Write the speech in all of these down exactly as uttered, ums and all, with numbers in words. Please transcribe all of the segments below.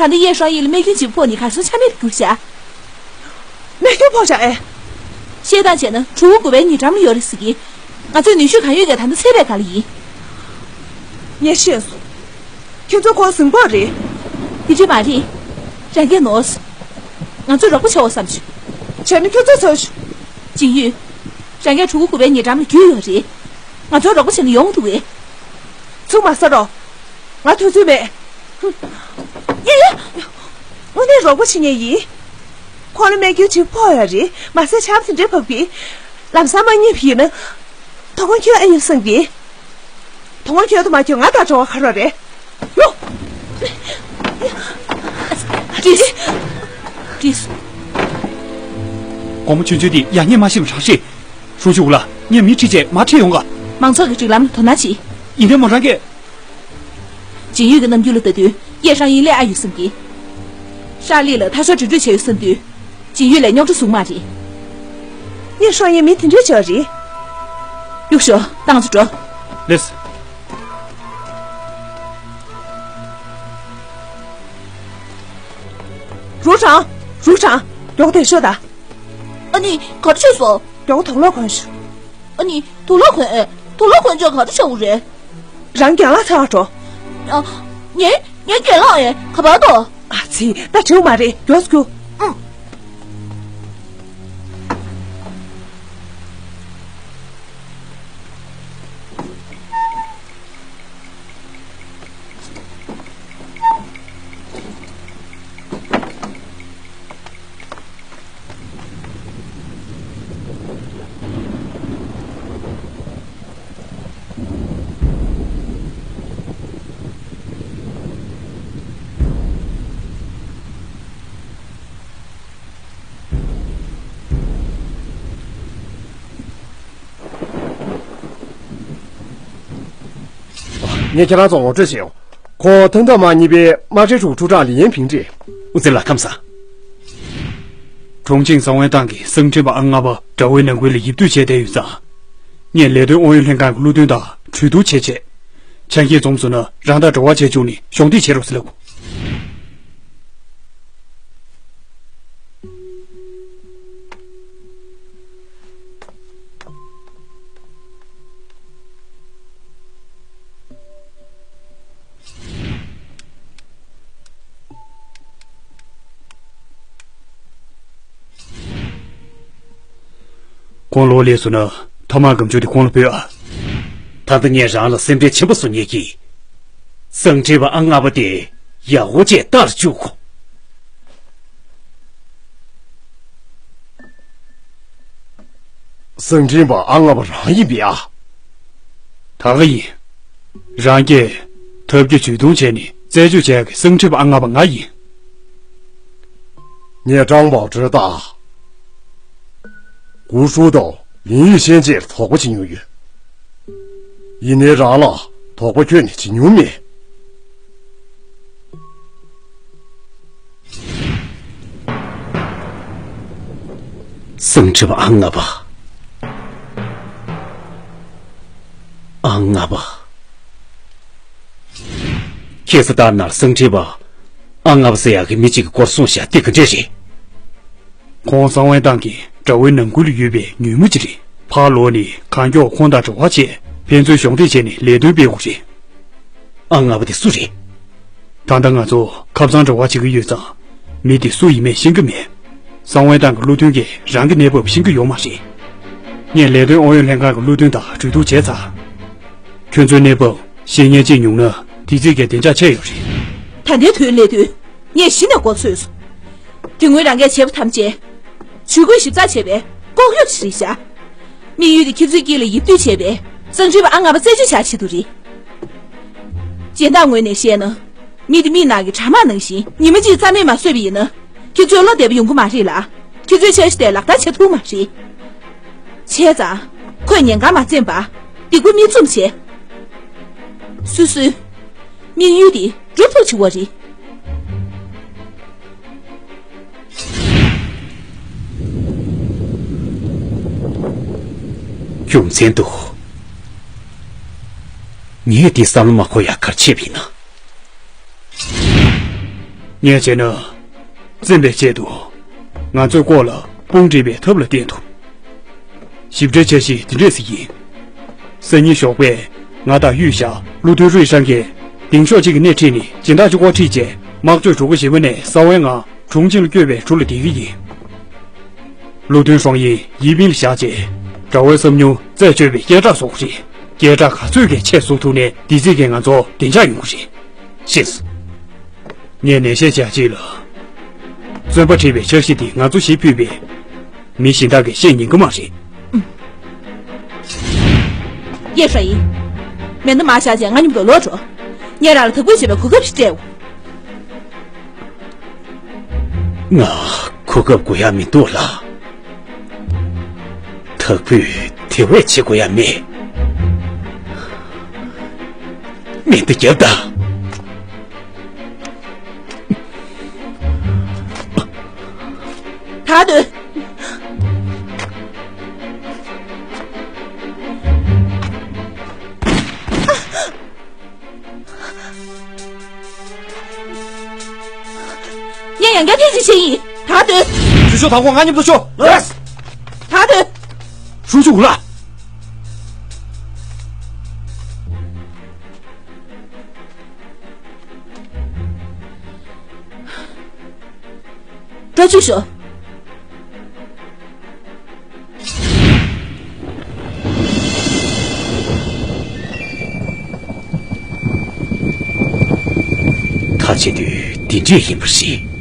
ད་ལྟ་གཡས་ཧྲོང་ཡིག་ལ་རྨས་སྐྱོན་ཅིག་ཕོག་ནས་གར་སོང་ཆ་མེད་དུ་གྱུར་བཞག་རྨས་སྐྱོན་ཕོག་བཞག་ཨེ། བཤད་སྟངས་བྱས་ན་གྲུ་གུ་དགུ་པའི་ཉེ་འགྲམ་ལ་ཡོད་རེད་ཟེར་གི། ང་ཚོས་ནུས་ཤུགས་གང་ཡོད་ཀྱིས་ད་ལྟ་འཚོལ་བའི་བསྒང་ལ་ཡིན། ངས་ཤེས་སོང་། ཁྱོད་ཚོ་ཁོང་ཟིན་པོ་རེད། དེ་འདྲ་མ་རེད། རང་རྒྱལ་ནོར། ང་ཚོས་རོགས་པ་བྱེད་འོ་བསམ་བྱུང་། བྱས་ན་ཁྱོད་ཚོས་ཚོལ་ཤོག་ཇིང་ཡུས། རང་རྒྱལ་གྲུ་གུ་དགུ་པའི་ཉེ་འགྲམ་ལ་རྒྱུགས་ཡོད་རེད། ང་ཚོས་རོགས་པ་བྱེད་ན་ཡོང་འདུག་གས། ཚུགས་མ་ཟ་རོགས། ང་ཐུབ་ཚོད་མེད། ཡ་ཡ། དངོས་གནས་རོགས་པ་བྱེད་མཁན་ཡིན། ཁོང་ལ་རྨས་སྐྱོན་ཅིག་ཕོག་ཡོད་རེད། མ་ཟད་ཆམ་དེ་འདྲའི་བབས་ཀྱིས། ལམ་སང་མ་རྙེད་པ་ཡིན་ན། དོ་དགོང་ཁྱོད་ཨེ་ཡོད་བསམ་གི། དོ་དགོང་ཁྱོད་དུ་མ་ཁྱོད་ང་དང་འགྲོ་བ་ག་རེ་རེད། ཡོ། ཀྲིས། ཀྲིས། སྒོར་མོ་ཆུང་ཆུང་དེ་ཡག་ཉེས་མ་ཤེས་པ་རང་ཤེས། ཧྲུའུ་ཅུའུ་ལགས། ངས་མི་ཁྲིད་བྱས་མར་ཁྲིད་ཡོང་ག་མང་ཚོགས་ཀྱི་སྒྲིག་ལམ་ལ་དོ་སྣང་བྱེད། ཡིན་ནའི་མོ་རང་གིས། ཇིང་ཡུས་ཀྱི་རྣམ་འགྱུར་ལ་ལྟ་དུས་གཡས་ཧྲང་ཡིན་ལས་ཨ་ཡོད་བསམ་གི། ཧྲ་ལི་ལ་ཐར་ཤོར་འགྲིམ་འགྲུལ་བྱས་ཡོད་བསམ་དུས། ཇིང་ཡུས་ལས་རྙོག་དྲ་བཟུང་མ་རེད། གཡས་ཧྲང་ཡིན་མི་དེ་འདྲས་བྱས་རེད། གཡུག་ཞོག་ཏང་ཚོ་འགྲོ། ལེས། རུ་ཁྲང་། རུ་ཁྲང་། མགྱོགས་དེ་ཤོག་ད། ཨ་ནི་ག་རེ་བྱས་སོང་། མགྱོགས་དུག་ལོག་གོན་ཤོག་ཨ་ནི་དུག་ལོག་གོན་ཨེ། དུག་ལོག་གོན་བྱས་ག་རེ་བྱ་འུ་རེད། རང་རྒན་ལགས་ཚང་འགྲོ། ཨ། ངའི་ངའི་རྒན་ལགས་ཨེ་ག་པར་འདུག་ཨ་ཙི་ད་བྱེའུ་མ་རེད་མགྱོགས་སུ་རྒྱུགས། ཨང་། ངས་ཁྱེད་རང་ཚོ་ངོ་སྤྲོད་བྱེད་ཡོང་། ཁོང་ཐང་ཐང་མ་གཉིས་པའི་དམག་ཁྲིའི་ཕྲུ་གུ་ཁྲུའུ་ཀྲང་ལི་ཡན་ཕིང་རེད། ཨུ་ཙི་ལགས་ཁམས་བཟང་། དྲུང་ཆེ་གསང་བའི་ཏང་གིས་གསང་འཕྲིན་པ་ཨང་ལྔ་པ་དགྲ་བོའི་ནང་ཁུལ་ལ་ཡིབ་སྡོད་བྱས་བསྡད་ཡོད་ཙང་། ངས་ལས་དོན་ཨུ་ཡོན་ལྷན་ཁང་གི་བློ་མཐུན་དང་གྲོས་བསྡུར་བྱས་རྗེས། ཆ་རྐྱེན་འཛོམས་སོང་ན་རང་དང་འབྲེལ་བ་བྱས་བཅུག་ནས་གཞོགས་འདེགས་བྱེད་རོགས་ཟེར་ལབ། ཁོང་ལོག་སླེབས་སོང་ན་ཐ་མག་སྒམ་ཆུང་དེ་ཁོང་ལ་ཕུལ་ཨ། ད་ལྟ་ངས་རང་ལ་སེམས་ཁྲལ་ཆེན་པོ་བཟོ་ཉེན་གྱིས། གསང་འཕྲིན་པ་ཨང་ལྔ་པ་དེ་ཡག་པོ་བྱས་ལྟ་རུ་བཅུག་གོ། གསང་འཕྲིན་པ་ཨང་ལྔ་པ་རང་ཡིན་པས་ཨ། ད་ག་ཡིན། རང་གིས་ཐབས་ཀྱི་ཇུས་གཏོང་བྱས་ནས་རྩད་གཅོད་བྱས་ཀྱི་གསང་འཕྲིན་པ་ཨང་ལྔ་པ་ང་ཡིན། ངས་ཀྲང་པའོ་ཀྲི་དང་། གུ་ཧྲུའུ་དང་ལིན་ཡུས་ཤན་བཅས་ལ་དོགས་པ་བྱེད་མྱོང་ཡོད། ཡིན་ནའི་རང་ལ་དོགས་པ་ཁྱོན་ནས་བྱེད་མྱོང་མེད། གསང་འཕྲིན་པ་ཨང་ལྔ་པ། ཨང་ལྔ་པ། ཁྱེད་ཚོ་ལྟར་ན་གསང་འཕྲིན་པ་ཨང་ལྔ་པ་ཟེར་ཡག་གི་མི་གཅིག་གི་སྐོར་གསུངས་བཞག་དེ་ག་འདྲས་རེད། ཁོང་གསང་བའི་ཏང་གིས་དགྲ་བོའི་ནང་ཁུལ་ལ་ཡོད་པའི་ཉུལ་མ་ཅིག་རེད། ཕར་ལོག་ནས་གང་མགྱོགས་ཁོང་དང་འབྲེལ་བ་བྱས་ཕན་ཚུན་གཞོགས་འདེགས་བྱས་ནས་ལས་དོན་སྤེལ་དགོས་རེད། ཨང་ལྔ་པ་དེ་སུ་རེད། ད་ལྟ་ང་ཚོ་ཁབ་གཙང་འབྲེལ་བ་བྱེད་ཀྱི་ཡོད་ཙང་། མི་དེ་སུ་ཡིན་མིན་ཤེས་ཀྱི་མེད། གསང་བའི་ཏང་གི་བློ་མཐུན་གྱིས་རང་གི་གནས་བབ་ཤེས་ཀྱི་ཡོད་མ་རེད། ངས་ལས་དོན་ཨུ་ཡོན་ལྷན་ཁང་གི་བློ་མཐུན་དང་གྲོས་བསྡུར་བྱས་ཚར། ཁྱོད་ཚོའི་གནས་བབ་ཤེས་མཁན་ཅིག་ཉུང་ན་དེ་རྩིས་ཀྱི་བདེ་འཇགས་ཆེ་ཡོད་རེད། ད་ལྟའི་དུས་གནད་དོན་ངས་གཞི་ནས་མགོ་ཚོས་སོང་། དེ་སྔོན་རང་གིས་བྱས་པ་ཐམས་ཅད་ཇུས་འགོད་ཞིབ་ཚགས་བྱས་པའི་ལྐོག་གཡོ་ཞིག་རེད་ཤག་དམིགས་ཡུལ་དེ་ཁྱེད་ཚོའི་དཀྱིལ་ལ་ཡིབ་སྡོད་བྱས་པའི་གསང་འཕྲིན་པ་ཨང་ལྔ་པ་རྩད་གཅོད་བྱ་ཆེད་དུ་རེད། སྦྱིན་བདག་ངོས་ནས་བཤད་ན། མི་དེ་མིག་ནང་གི་དྲ་དམར་ནང་བཞིན་ཉི་མ་གཅིག་རྩ་མེད་མ་བཟོས་པ་ཡིན་ན། ཁྱེད་ཚོའི་བློ་བདེ་པོ་ཡོང་གི་མ་རེད་ལ། ཁྱེད་ཚོའི་འཆར་གཞི་དེ་ལག་བསྟར་བྱེད་ཐུབ་མ་རེད། བྱས་ཙང་། ཁོས་ཉེན་ཁ་མ་འཛེམས་པར་སྡིགས་པ་མིག་བཙུམ་བྱས། སོ་སོའི་དམིགས་ཡུལ་དེ་འགྲུབ་ཐུབ་བྱེད་དགོས་རེད། རྒྱུ་མཚན་འདུག་ངས་འདི་བསམ་བློ་མ་འཁོར་ཡག་ག་རེ་བྱས་པ་ཡིན་ན། ངས་བྱས་ན། བཙེམས་པའི་ཆེད་དུ། ང་ཚོའི་སྐོར་ལ་དཔུང་སྒྲིག་པའི་ཐབས་ལ་བརྟེན་ཐུབ། ཞིབ་ཕྲའི་འཆར་གཞི་འདི་འདྲས་ཞིག་ཡིན། སང་ཉིན་ཞོགས་པས་ང་དང་ཡུས་ཞག་ཀླུ་ཐུན་རུས་ཧྲང་གིས་ལྡིང་ཤོག་གཅིག་གི་སྣེ་ཁྲིད་ནས་སྦྱིན་བདག་གཅིག་སྐོར་ཁྲིད་རྗེས་དམག་སྤྱོད་གྲུ་ཁ་བཞི་པ་ནས་གསང་བའི་ངང་གྲོང་ཁྱེར་ལ་བསྐྱོད་པའི་གྲུ་ལ་བསྡད་ཀྱི་ཡིན། ཀླུ་ཐུན་ཧྲང་ཡིན་ཡིན་པིན་ལ་བཞག་རྗེས་དགྲ་བོའི་བསམ་མྱོང་རྩད་གཅོད་པའི་སྐད་གྲགས་བཟོ་དགོས་རེད། སྐད་གྲགས་ག་ཚོད་ཀྱིས་ཆེ་བཟོ་ཐུབ་ནའི་འདི་རྗེས་ཀྱི་ང་ཚོ་བདེ་འཇགས་ཡོང་གི་རེད། ཤེས་སོང་། ངས་ནན་བཤད་བྱས་ཅིག་ལ། བཙོན་པ་ཁྲིད་པའི་འཆར་གཞི་འདི་ང་ཚོ་ཞིག་ཕུད་པས། མི་གཞན་དག་གིས་བཤད་ཉན་གི་མ་རེད། ཡེ་ཧྲ་ཡིན། མེ་མདའ་མར་བཞག་བྱས་ང་མཉམ་དུ་ལོག་འགྲོ། ངས་རང་ལ་དག་པོ་བྱེད་པའི་གོ་སྐབས་ཤིག་སྤྲད། ང་གོ་སྐབས་དགོས་ཡ་མི་འདུག་ལགས། དག་པོས་དེ་བས་བྱེད་དགོས་ཡ་མེད། མེ་མདའ་རྒྱབ་དང་། ད་སྡོད། ངས་ཡང་བསྐྱར་ཐེངས་གཅིག་བཤད་ཡིན། ད་སྡོད། ཞུ་ཤོག་དང་པོ་ང་མཉམ་དུ་ཤོག་ལགས། ད་སྡོད། ཧྲུའུ་ཅུ་ཝུ་ལགས། བཀའ་བཀྱོན་ཞུ། ད་བྱེད་དུས་འདི་འདྲས་ཡིན་པ་རེད།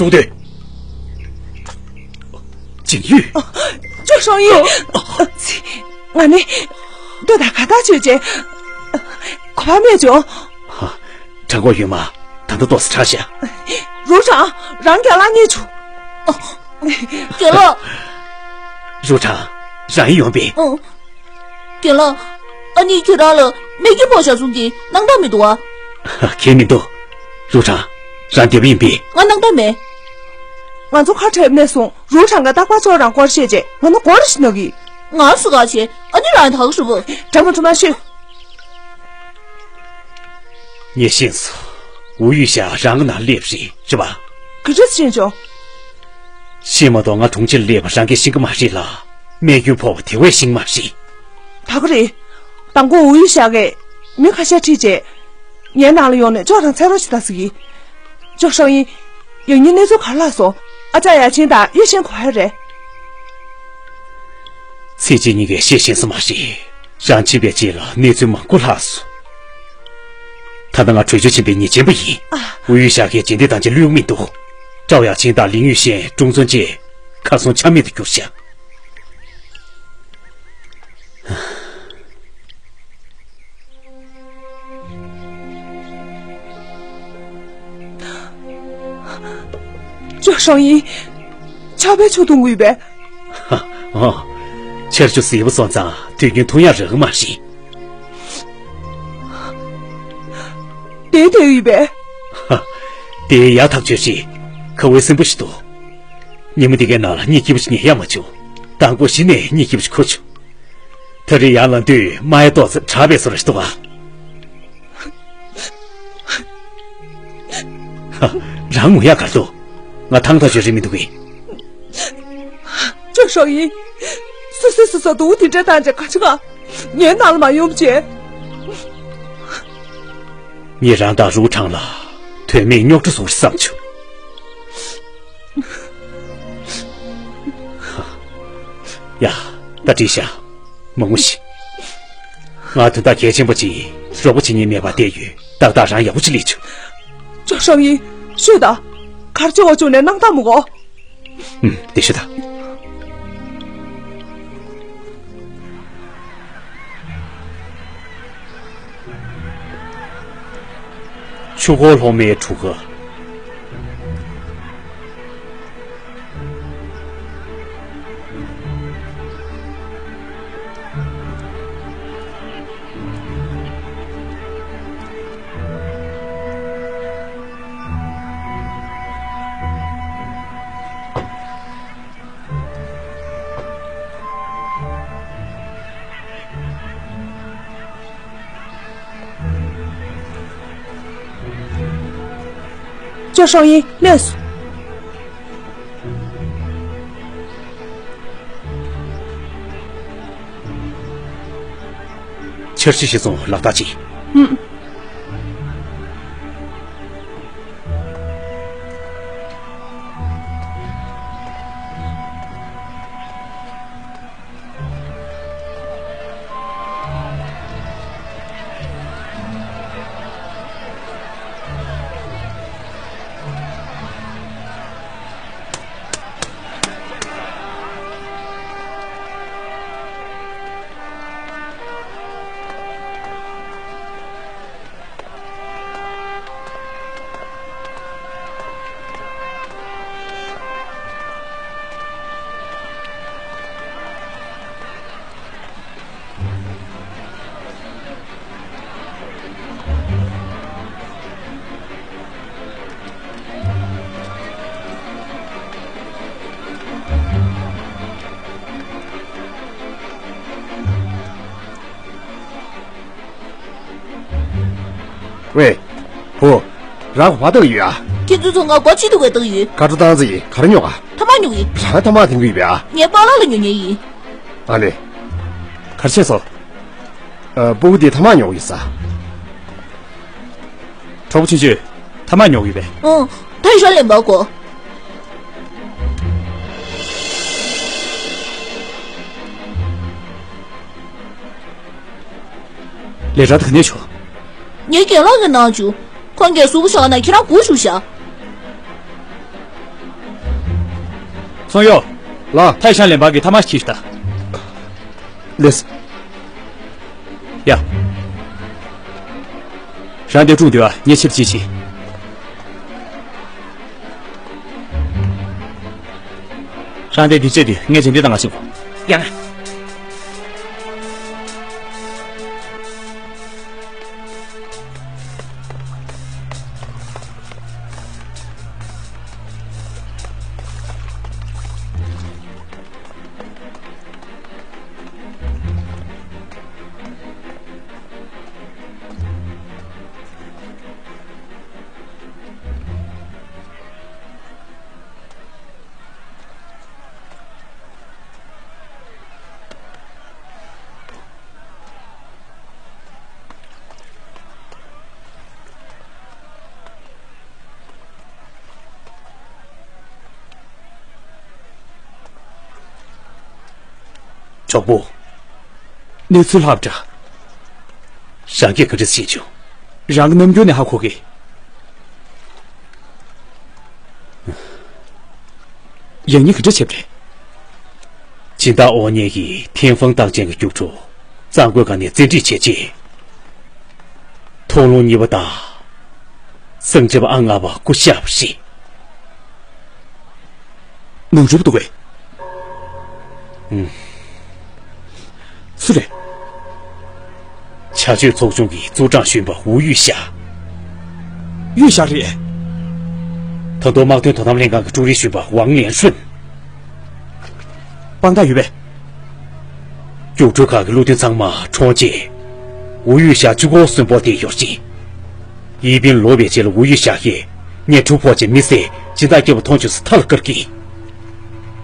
ཙུང་ཏུའུ། ཅིང་ཡུས། ཅོ་ཧྲང་ཡུས། ང་ནི་ལྟོས་དང་ཁ་བཏགས་བྱས་རྗེས་གོ་བ་སྨྲས་བྱུང་། ཧ། དྲང་པོ་ཡོད་མ། ད་ལྟ་ཏོག་ཙམ་དྲག་ཤག་རུ་ཁྲང་། རང་རྒན་ལགས་རྙེད་བྱུང་། རྒན་ལགས། རུ་ཁྲང་། རང་ཡིན་ཡོང་པས། ཨང་། རྒན་ལགས། ཨ་ནི་ཁྱེད་རང་ལ་རྨས་སྐྱོན་ཕོག་བཞག་སོང་གི་སྣང་དག་མི་འདུག་ཨ། གལ་མི་འདུག་རུ་ཁྲང་། རང་བདེ་པོ་ཡིན་པས། ང་སྣང་དག་མེད། ང་ཚོ་ཁ་བྲལ་ནས་བཟུང་རུ་ཁྲང་གིས་རྟག་པར་ཅོ་རང་སྐོར་བཤད་རྗེས་ང་ཚོ་སྐོར་ཞིག་ན་གི། ང་སུ་ག་བྱེད། ཨ་ནི་རང་ཡང་དག་ཞུ་བོ། དྲང་མོ་ཐུགས་མ་ཤོད། ངས་ཤེས་སོང་། ཝུ་ཡུས་ཞ་རང་གི་ནང་སླེབས་རེད། རེད་པ། ག་འདྲས་ཤེས་བྱུང་། ཤེས་མ་གཏོགས་ང་གྲོང་ཁྱེར་སླེབས་པ་རང་གིས་ཤེས་གི་མ་རེད་ལ། རྨས་སྐྱོན་ཕོག་པ་དེ་བས་ཤེས་གི་མ་རེད། ད་ག་རེད། དང་པོ་ཝུ་ཡུས་ཞ་གིས་མི་ཁ་ཤས་ཁྲིད་རྗེས། ངའི་ནང་ལ་ཡོང་ནས་ཅོ་རང་འཚོལ་རོགས་ཞེས་ད་ཟེར་གི། ཅོ་ཧྲང་ཡིན། ཡང་སྙིང་གནས་ཚུལ་ག་རེ་ལྷག་སོང་། ཨ་ཅག་ཡ་ཆིང་དང་ཡུས་ཤིན་ག་པར་རེད། ཚེ་སྐྱིད་གཉིས་ཀས་ཤེས་ཤེས་སུ་མ་རེད། རང་ཕྱིན་པའི་རྗེས་ལ་གནས་ཚུལ་མང་པོ་ལྷག་སོང་། ད་ལྟ་ང་བྲོས་བྱོལ་ཕྱིན་པའི་ཉེས་ཅན་པ་ཡིན། ཨ། ཝུ་ཡུས་ཞ་གིས་རྗེས་འདེད་དང་བཅས་བློས་ཡོང་མི་འདུག་ཀྲའོ་ཡ་ཆིང་དང་ལིང་ཡུས་ཤིན། ཀྲུང་ཚོན་བཅས་ཁ་སང་ཆ་མེད་དུ་གྱུར་ཤག་ཅོ་ཧྲང་ཡིན། ཆར་པས་ཆུ་འཐུང་གི་ཡོད་པས། ཧ། ཨོ། ཆར་ཆུ་བསིལ་པོ་སོང་ཙང་དུས་རྒྱུན་འཐུང་ཡག་རག་གི་མ་རེད། དེ་དེ་ཡོད་པས། ཧ། དེ་ཡག་ཐག་ཆོད་རེད། ཁ་བའི་སྲིན་པོ་ཞིག་འདུག་ཉིན་མོ་འདི་གའི་ནང་ལ་གཉིད་སྐྱིད་པོ་ཞིག་ཉལ་ཡག་མ་བྱུང་། དང་པོ་གཞི་ནས་གཉིད་སྐྱིད་པོ་ཞིག་ཁུག་བྱུང་། ད་རེས་ཡར་ལངས་དུས་རྨ་ཡག་ཏོག་ཙམ་དྲག་པའི་བཟོ་འདྲ་ཞིག་འདུག་ག་ཧ། རང་ངུ་ཡག་ག་རེ་འདུག་ང་ཐང་ཐག་ཆོད་རེད་མི་འདུག་གས། ཅོ་ཧྲང་ཡིན། སོ་སོས་སོ་སོ་སྡུག་དེ་འདྲ་བཏང་བྱས་ག་ཅི་ག་ངའི་ནང་ལ་མ་ཡོང་བྱས། ངས་རང་དང་རུའུ་ཁྲང་ལ་ བུད་མེད་རྙོག་དྲ་བཟོ་རེད་བསམ་བྱུང་། ཡ། ད་འགྲིག་ཤག་མ་ངུ་ཞིག་ང་དོན་དག་གལ་ཆེན་པོ་ཅིག་རོགས་པ་བྱེད་མཁན་མེད་པ་བསྡད་ཡོད། ཏག་ཏག་རང་ཡག་པོ་ཅིག་སླེབས་བྱུང་། ཅོ་ཧྲང་ཡིན། ཤོད་ད། གར་ཆེ་བ་བྱུང་ནས་སྣང་དག་མི་དགོས། ཨུམ། དེ་ཤོད་ད། ཆུ་འཁོར་སློབ་མའི་གྲུ་ཁ། ཅོ་ཧྲང་ཡིན། སླེབས་སོང་། འཆར་གཞི་གཞིར་བཟུང་ལག་བསྟར་བྱེད། ཨུམ། ཝེ། བུ། རང་ག་པར་བཏང་ཡོད་ཨ། ཁྱེད་ཚོ་ཚོ་ང་སྒོ་ཕྱི་དུ་བས་བཏང་ཡོད། ཁ་དྲོ་བཏང་ཙི་ཡིན། ག་རེ་ཉོ་ག་ཐ་མག་ཉོ་གི་ཡིན། རང་ཐ་མག་འཐེན་གི་ཡོད་པས་ཨ། ངའི་པཱ་ལགས་ལ་ཉོ་ཉོ་ཡིན། ཨ་ལེ། ག་རེ་བྱས་སོང་། ཨ། སྤུ་གུ་དེ་ཐ་མག་ཉོ་གི་ཡིན་ས། གྲོགས་པོ་ཆུང་ཆུང་། ཐ་མག་ཉོ་གི་ཡོད་པས། ཨང་། ད་ཡིན་ཤག་ལེན་པར་གོ། ལས་གྲྭ་དེ་ག་ནས་བྱུང་། ངའི་རྒན་ལགས་ཀྱིས་གནང་བྱུང་། ཁོང་གིས་གཟུགས་པོ་བཞག་ན་ཁྱེད་རང་སྒུག་བཞུགས་ཤག་ཚོང་གཡོག་ལགས། ཐའི་ཤང་ལེན་པར་གྱི་ཐ་མག་ཅིག་ཤིག་ད། ལེས། ཡ། རང་དེ་ཀྲུང་དུ་ཨ་ཉེ་ཆེར་ཅི་ཆི། རང་དེ་དུས་ཚོད་དུ་ངས་རྗེས་འདེད་དང་ང་ཞིག་གོ། ཡང་། གྲོགས་པོ། གནས་ཚུལ་ལྷག་འདྲ། རང་གིས་ག་འདྲ་ཤེས་བྱུང་། རང་གི་རྣམ་འགྱུར་ནས་ཧ་གོ་གི། ཡང་སྙིང་གི་འདྲ་བྱེད་པ་རེད། སྦྱིན་བདག་ཨོ་ཉེ་གིས་ཐེན་ཧྥང་རྟགས་ཅན་གྱི་རྒྱུགས་སྤྲོད་གཙང་པོའི་སྒང་ནས་བཙན་ཁྲིད་བྱས་རྗེས། མཐོང་ལུང་གཉིས་པ་དང་། སངས་རྒྱས་པ་ཨ་ལྔ་པ་སྐུ་གཤེགས་པ་རེད། ནོར་འཁྲུལ་འདུག་གས། ཨུམ། སུ་རེད། བྱ་སྤྱོད་ཚོགས་ཆུང་གི་ཙུའུ་ཀྲང་གཞོན་པ་ཝུ་ཡུས་ཞ། ཡུས་ཞ་རེད། ད་དུང་དམག་དོན་དོ་དམ་ལྷན་ཁང་གི་ཀྲུའུ་རིན་གཞོན་པ་ཝང་ལིན་ཧྲུན། དཔང་རྟགས་ཡོད་པས། རྒྱུགས་སྤྲོད་ཁག་གི་བློ་མཐུན་ཚང་མ་གྲོངས་རྗེས། ཝུ་ཡུས་ཞ་ཆུ་འཁོར་གསོན་པོར་དེད་ཡོད་ཅིང་། ཡིས་པིན་ལོག་པའི་རྗེས་ལ་ཝུ་ཡུས་ཞ་ཡིས་ཉེ་ཕྲུག་ཕོག་ཅིང་མི་བསད། སྦྱིན་བདག་སྐྱེས་པ་མཐོང་བྱུང་ཟེར་མཐའ་ལ་བཀར་གྱིས།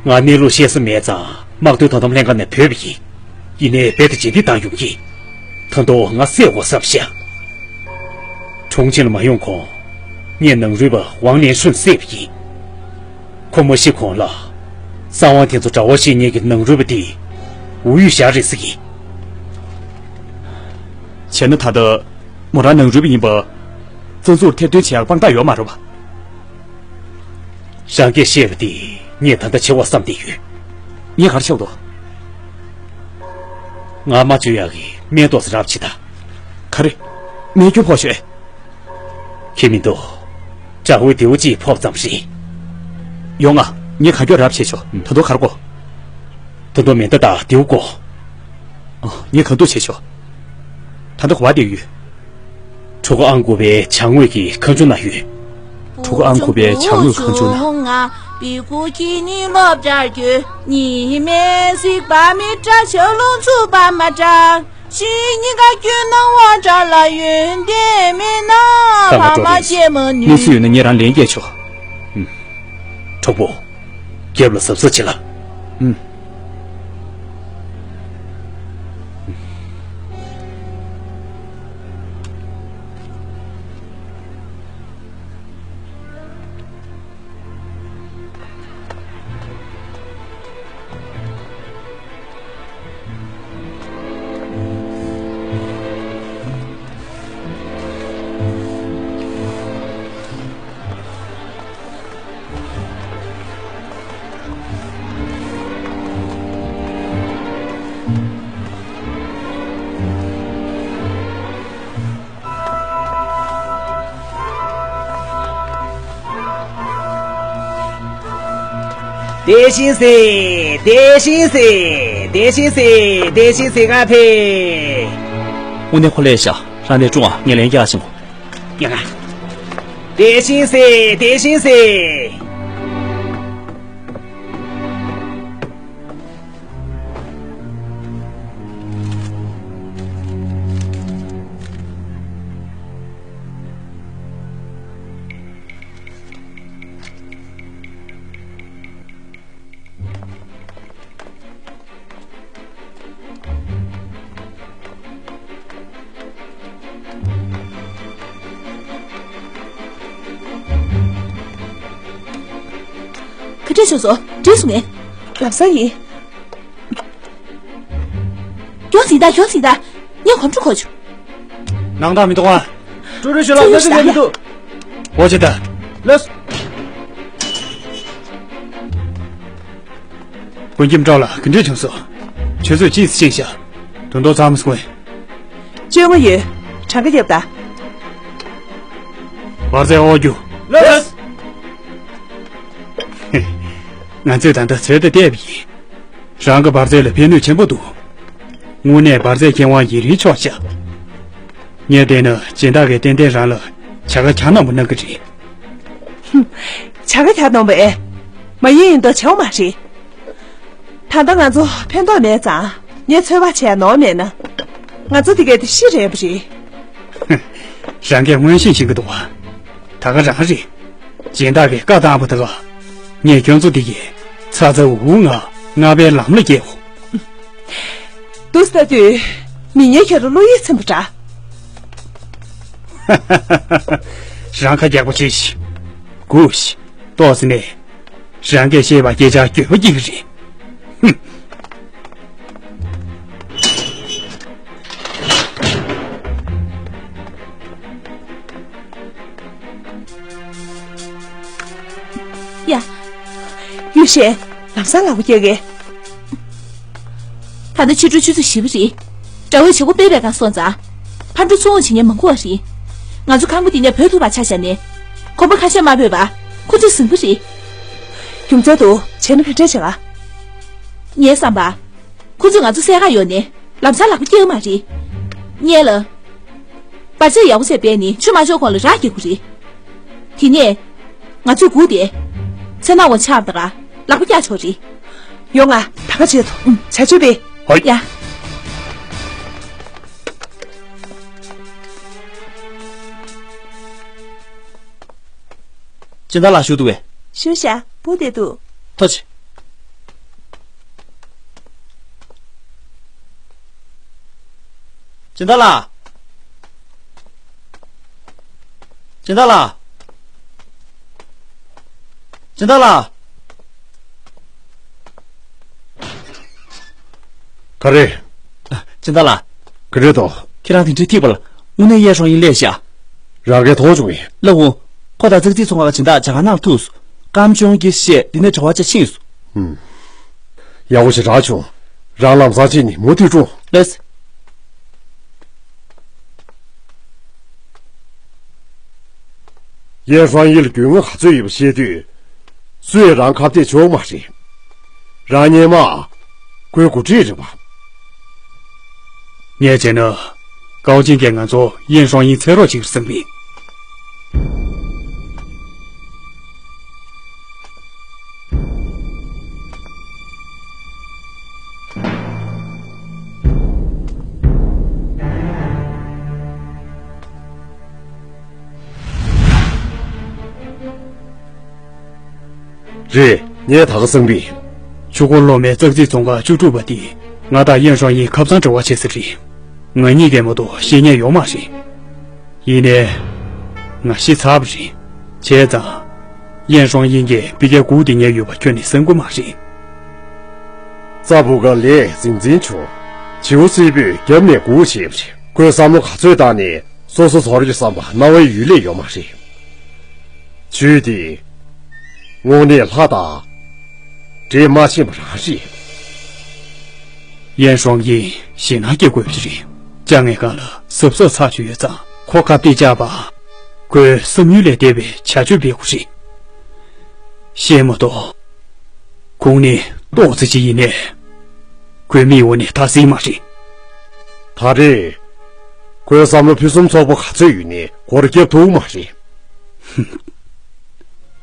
ང་གནས་ལུགས་ཤེས་ས་མེད་ཙང་དམག་དོན་དོ་དམ་ལྷན་ཁང་ནས་བོས་པ་ཡིན། ཡིན་ནའི་རྦད་དེ་རྗེས་འདེད་བཏང་ཡོང་གིས། ད་དུང་ང་བསད་དགོས་བསམ་ཤག་གྲོང་ཁྱེར་ལ་མ་ཡོང་གོང་། ངས་ནང་རུལ་པ་ཝང་ལིན་ཧྲུན་བསད་པ་ཡིན། ཁོ་མ་ཤི་གོང་ལ། གསང་བ་དེ་ཚོ་གྲྭ་བ་བཤེས་གཉེན་གྱི་ནང་རུལ་པ་དེ། ཝུའུ་ཡུས་ཞག་རེད་ཟེར་གྱི། བྱས་ན་ད་ལྟ་མོ་རང་ནང་རུལ་པ་ཡིན་པ། བཙན་འཛུལ་ཐེར་འདོན་བྱེད་ཡག་དཔང་རྟགས་ཡོད་མ་རེད་པ། རང་གིས་བཤད་པ་དེ་ངས་ད་ལྟ་བྱེད་པར་བསམ་བསྡད་ཡོད། ངས་ག་རེ་བྱེད་དགོས། ང་མ་བཅོས་ཡག་གི་སྨན་ཏོག་ཙམ་རག་བྱེད་ད། ག་རེ། སྨན་སྐྱུར་ཕོག་ཤོད། ཁྱེད་མི་འདུག་དྲ་བའི་རྡེའུ་གཅིག་ཕོག་ཙམ་རེད། ཡོང་ང་། ངས་གང་མགྱོགས་རག་བྱེད་ཆོག་ད་དུང་ག་རེ་དགོས། ད་དུང་མེ་མདའ་དང་རྡེའུ་དགོས། ཨ། ངས་གང་ཐུབ་བྱེད་ཆོག་ད་ལྟ་ག་པར་བསྡད་ཡོད། གྲུ་ཁ་ཨང་དགུ་པའི་བྱང་ངོས་ཀྱི་ཁང་ཆུང་ན་ཡོད། གྲུ་ཁ་ཨང་དགུ་པའི་བྱང་ངོས་ཁང་ཆུང་ན། གནས་ཚུལ་ཡོད་ན་ངས་རང་ལན་རྒྱག་ཆོག་ཨུམ། གྲོགས་པོ། རྒྱབ་ལ་གཟབ་གཟབ་བྱེད་ལ། ཨུམ། བདེ་ཞིང་སེ། བདེ་ཞིང་སེ། བདེ་ཞིང་སེ། བདེ་ཞིང་སེ། ང་ཕེ། དངོས་གནས་ཁོ་ལས་ཤག་རང་ལས་ཀྲུང་ཨ་ངས་ལན་རྒྱག་ཕྱིན་གོ། ཡ་ང་། བདེ་ཞིང་སེ། བདེ་ཞིང་སེ། ག་འདྲས་བྱུང་སོང་། འགྲིག་སོང་ངས། ལམ་སང་ཡིན། མགྱོགས་ཟིན་ད། མགྱོགས་ཟིན་ད། ངས་གོམ་བགྲོད་གོ་བྱུང་། ནང་ལྟ་མི་འདུག་ཨ། ཀྲུའུ་རེན་ཞུ་ལགས། ལགས་སོ། ཡོད་མི་འདུག་འོ་ཅི་ད། ལགས་སོ། ཀུན་མཁྱེན་ཀྲོའུ་ལགས། ག་འདྲས་བྱུང་སོང་། ཆུ་ཚོད་གཅིག་ཙམ་ཕྱིན་ཤག་དོན་དག་ཚང་མ་སོང་ངས། བཅོ་ལྔ་ཡོད། གྲངས་ཀ་རྒྱབ་ད། བར་རྫས་དབོར་རྒྱུ། ལགས་སོ། ང་ཚོས་ད་ལྟ་ཚོད་ལྟ་བལྟས་པ་ཡིན། རང་གི་འབར་རྫས་ལ་ཕན་ནུས་ཆེན་པོ་འདུག་དངོས་གནས་འབར་རྫས་མཁས་དབང་ཡིན་རིན་ཆོག་ཤག་ངས་བལྟས་ན་སྦྱིན་བདག་གིས་ཏན་ཏན་རང་ལ་བྱ་དགའ་གྱ་ནོམ་པ་གནང་གི་རེད། ཧུམ། བྱ་དགའ་གྱ་ནོམ་པ་ཨེ། མ་ཡིན་ཡིན་མདོག་བྱེད་པ་མ་རེད། ད་ལྟ་ང་ཚོ་ཕན་ཐོགས་མེད་ཙང་ངས་ཚོད་དཔག་བྱས་ནོར་མེད་ན། ང་ཚོ་དེ་གའི་དེ་ཤི་རན་པ་རེད། རང་གིས་མངོན་ཤེས་ཤིག་གི་འདུག་བ། ད་ག་རང་རེད། སྦྱིན་བདག་གིས་བཀའ་བཏང་བ་ད་ག་ངས་ཁྱོད་ཚོ་འདི་གའི་ཚ་ཚ་འུར་འུར་ངང་ལྔ་པའི་ལམ་ལ་བསྐྱལ་འོ། འདུག་ལྟ་དུས་མི་ངན་ཁྱོད་ལ་བློ་ཡིད་ཚིམ་པ་འདྲ། རང་ཁ་རྒྱག་པ་བྱེད་ཤིག་སྒུག་ཤིག་ཏོག་ཙམ་ནས། རང་གིས་བཤད་པ་སྐད་ཆ་འགྱོད་པ་སྐྱེ་གི་རེད། ཧུམ། ཡ། ཡུས་ཤེ། ལམ་སང་ལག་པ་བཀྱག་གེ། ད་ལྟ་ཕྱི་དྲོ་ཆུ་ཚོད་བཞི་པ་རེད། དགྲ་བོས་བྱེད་སྒོ་སྤེལ་བའི་སྒང་སོང་ཙང་། ཕར་འགྲོ་ཚུར་འོང་བྱེད་མཁན་མང་པོ་བ་རེད། ང་ཚོ་ཁང་པ་འདི་ནས་བུད་ཐུབ་པ་ཆ་བཞག་ནས། གོམ་པ་ཁ་ཤས་མ་བུད་པ། ཁོ་ཚོས་ཟིན་པ་རེད། རྒྱུ་མཚན་འདུག་བྱས་ན་ག་འདྲ་བྱེད་ག་ངའི་བསམ་པ། ཁོ་ཚོས་ང་ཚོ་བསད་ག་ཡོང་ནས་ལམ་སང་ལག་པ་བཀྱག་གི་མ་རེད། རྙེད་ལ། འབར་རྫས་ཡག་པོ་བྱས་སྦས་ནས་ཆུ་མ་འབྱོར་གོང་ལ་རག་རྒྱག་དགོས་རེད། དེ་ནས། ང་ཚོས་སྒུག་བསྡད། མཚན་ནག་འོ་ཆགས་པ་དང་ལག་པ་བཀྱག་ཆོག་རེད། ཡོང་ང་། ད་ག་བྱེད་དོ། ཨུམ། བྱ་སྤྱོད་སྤེལ། ཧོ། ཡ། སྦྱིན་བདག་ལགས་བཞུགས་འདུག་པས། བཞུགས་ཤག་སྦུག་བསྡད་འདུག་ཐུགས་རྗེ་ཆེ། སྦྱིན་བདག་ལགས། སྦྱིན་བདག་ལགས། སྦྱིན་བདག་ལགས། ག་རེ། སྦྱིན་བདག་ལགས། ག་རེ་དང་། ཁྱེད་རང་དེ་འདྲའི་ཐིག་པ་ལ། དངོས་གནས་ཡན་ཧྲོང་ཡིན་སླེབས་ཤག་རང་གིས་མཐོང་བྱུང་ངས། ལགས་འོང་། ཁོ་དང་ཙག་ཙིག་ཚོང་ཁང་གི་སྦྱིན་བདག་ཇ་ཁང་ནང་ཐུག་སོང་། ཀམ་ཅོང་གིས་བཤད། འདི་ནས་དྲ་བ་ཆ་ཕྱིན་སོང་། ཧུམ། ཡག་པོ་ཞེ་དྲག་བྱུང་། རང་ལམ་སང་ཕྱིན་ནས་མུ་མཐུད་འགྲོ། ལགས། ཡན་ཧྲོང་ཡིན་ལ་རྒྱུས་མངའ་ག་ཚོད་ཡོད་པ་ཤེས་དུས། སུས་རང་ཁ་གཏད་ཆོག་མ་རེད། རང་སྔོན་མ་ཁོའི་འགོ་ཁྲིད་རེད་པ། ངས་བྱས་ན། ཀའོ་ཅིན་གྱིས་ང་ཚོ་ཡན་ཧྲོང་ཡིན་འཚོལ་རོགས་བྱེད་ཀྱི་རེད་བསམ་གི། རེད། ངས་ད་ག་བསམ་གི། ཆུ་འཁོར་སློབ་མའི་ཙག་ཙིག་ཚོང་ཁང་བཅུ་དྲུག་པ་དེ་ང་དང་ཡན་ཧྲོང་ཡིན་ཁ་སང་འབྲེལ་བ་བྱས་ས་རེད། ང་གཉིས་ཀས་མ་གཏོགས་ཤེས་མཁན་ཡོད་མ་རེད། ཡིན་ནའི། ང་ཤི་ཚར་བ་རེད། བྱས་ཙང་། ཡན་ཧྲོང་ཡིན་གྱིས་ཕ་གིར་སྒུག་བསྡད་མཁན་ཡོད་པ་ཁྱོན་ནས་བསམ་གྱི་མ་རེད། རྩྭ་ཕུ་ག་ལས་གཟིམ་འཛིན་བྱུང་། བྱིའུ་སིལ་བུས་རྒྱབ་ནས་སྒུག་བྱས་པ་རེད། ཁོས་བསམ་བློ་ག་ཚོད་བཏང་ནས་སོ་སོ་ཚོར་རྒྱུ་བསམ་པ་སྣང་བའི་ཡུལ་ལས་ཡོད་མ་རེད། ཇུས་དེ། དངོས་གནས་ལྷ་དང་། འདྲེས་མ་ཕྱིན་པ་རང་རེད། ཡན་ཧྲོང་ཡིན་ཞེད་སྣང་སྐྱེ་དགོས་པ་རེད། ཅང་ངེ་གང་ལ་གཟབ་གཟབ་ཚགས་ཆུ་ཡོད་ཙང་ཁོ་ཁ་གཏད་བཅག་པ། ཁོའི་བསམ་ཡུལ་ལས་འདས་པའི་བྱ་སྤྱོད་སྤེལ་དགོས་རེད། ཤེས་མ་གཏོགས། ཁོང་ནི་ཏོག་ཙེ་ཅིག་ཡིན་ནས། ཁོའི་མིག་འོག་ནས་ཐར་སྲིད་མ་རེད། ད་རེས། ཁོའི་བསམ་བློ་ཕུན་སུམ་ཚོགས་པོ་ག་ཚོད་ཡོད་ནའི་སྒོར་བརྒྱབ་ཐུབ་མ་རེད། ཧུམ།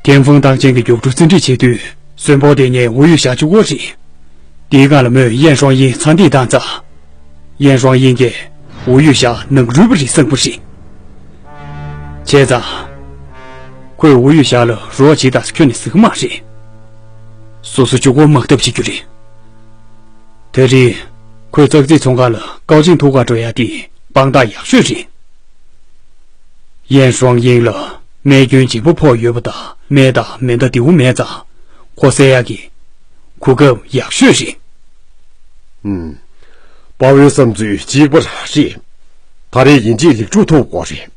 ཐེན་ཧྥང་ཏང་ཅན་གྱི་རྒྱུགས་སྤྲོད་རྩིས་འབྲི་བྱེད་དུས་གསོན་པོ་དེ་ངས་ཝུ་ཡུས་ཞའ་གཅིག་པོ་རེད། དེའི་སྒང་ལ་མོས་ཡན་ཧྲོང་ཡིན་ཚ་འདེད་བཏང་ཙང་། ཡན་ཧྲོང་ཡིན་གྱིས་ཝུ་ཡུས་ཞའ་ནང་རུལ་པ་རེད་བསམ་གྱི་རེད། བྱས་ཙང་། ཁོས་ཝུ་ཡུས་ཞའ་ལ་རོགས་བྱེད་དང་ཁྱོན་ནས་ཟེར་གྱི་མ་རེད། སོ་སོ་གཅིག་པོ་དམག་འཐབ་བྱེད་རྒྱུ་རེད། དེ་རིང་ཁོས་ཙག་ཙིག་ཚོང་ཁང་ལ་ཀའོ་ཅིན་ཐུག་གར་འགྲོ་ཡ་དེ་དཔང་རྟགས་ཡག་ཤོས་རེད། ཡན་ཧྲོང་ཡིན་ལ་རྨས་སྐྱོན་ལྗིད་པོ་ཕོག་ཡོད་པ་དང་རྨས་དང་མེ་མདའ་བདེ་པོ་མེད་ཙང་ཁོ་བསད་ཡག་གི་གོ་སྐབས་ཡག་ཤོས་རེད། ཨུམ། དཔའ་བོའི་བསམ་ཚུལ་གཅིག་པ་རང་རེད། ད་རེས་ཡིན་གཅིག་ལེགས་གྲུབ་ཐོབ་དགོས་རེད།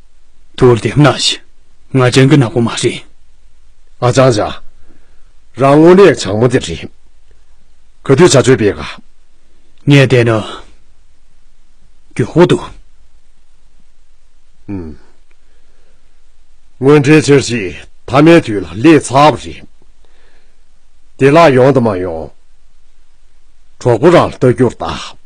ཐུགས་བདེ་མོ་གནང་ཞིག་ང་ཅང་གི་ནག་པོ་མ་རེད། ཨ་ཅང་ཅང་། རང་དངོས་གནས་བྱང་མོ་དེ་རེད། ག་དུས་བྱ་སྤྱོད་སྤེལ་ག་ངས་བལྟས་ན། མགྱོགས་པོ་འདུག་ཨུམ། དངོས་འབྲེལ་འཆར་གཞི་མཐའ་མའི་དུས་ལ་སླེབས་ཚར་བ་རེད། བདེ་བླག་ཡོང་དང་མ་ཡོང་། གྲོགས་པོ་རང་ལ་ལྟ་རྒྱུར་གདའ།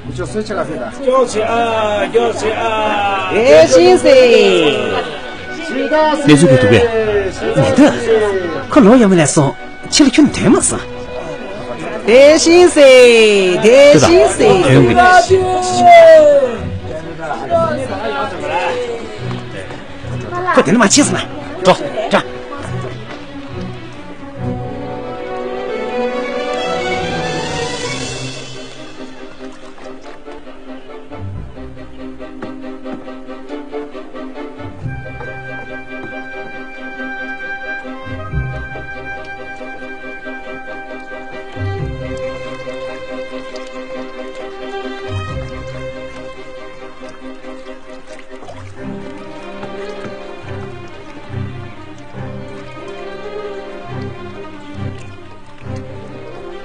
你就睡起来睡的。 ཨེ་ཤིན་སི། ནས་ཚུགས་ཀྱི་འདུག་གས། མི་འདུག་ཁོ་ལོག་ཡོང་མིན་ལས་སོང་། ཕྱི་ལ་ཁྱོན་ནས་ཐོན་མ་སོང་། ཨེ་ཤིན་སི། ཨེ་ཤིན་སི། ཐོན་གི། ཁོ་དེ་ནས་མ་ཕྱིན་སོང་ན། འགྲོ། འགྲོ།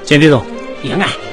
ཅན་ཏེ་ཏོང་། ཡོང་ང་།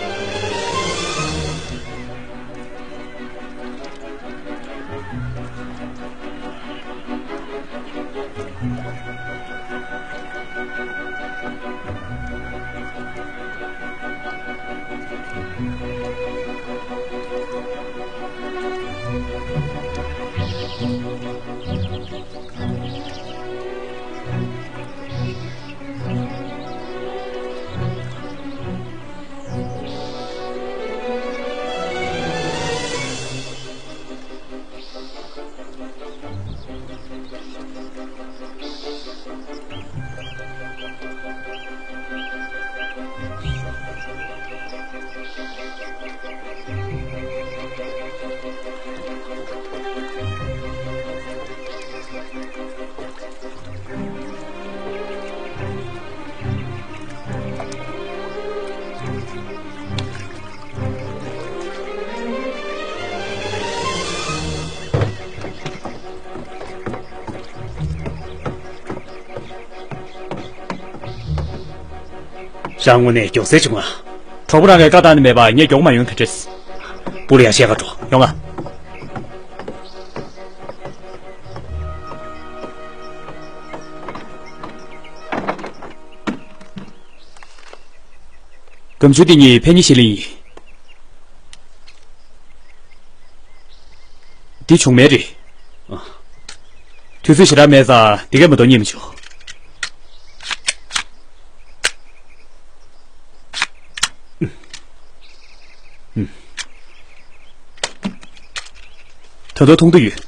ད་དངོས་གནས་མགྱོགས་སེ་བྱུང་ང་། གྲོགས་པོ་རང་གིས་བཀའ་བཏང་ནི་མེད་པ་ངས་མགྱོགས་མ་ཡོང་ག་འདྲས། པུ་ལ་ཡ་བཤད་ག་འགྲོ། ཡོང་ང་། སྒམ་ཆུང་འདི་གཉིས་ཕན་ཉེ་ཞི་ལིང་ཡིན། འདི་ཆུང་མའི་རེད། དུས་ཚོད་ཞེ་དྲག་མེད་ཙང་འདི་གས་མ་གཏོགས་རྙེད་མི་བྱུང་། ད་དུང་མཐོང་དུ་ཡོད།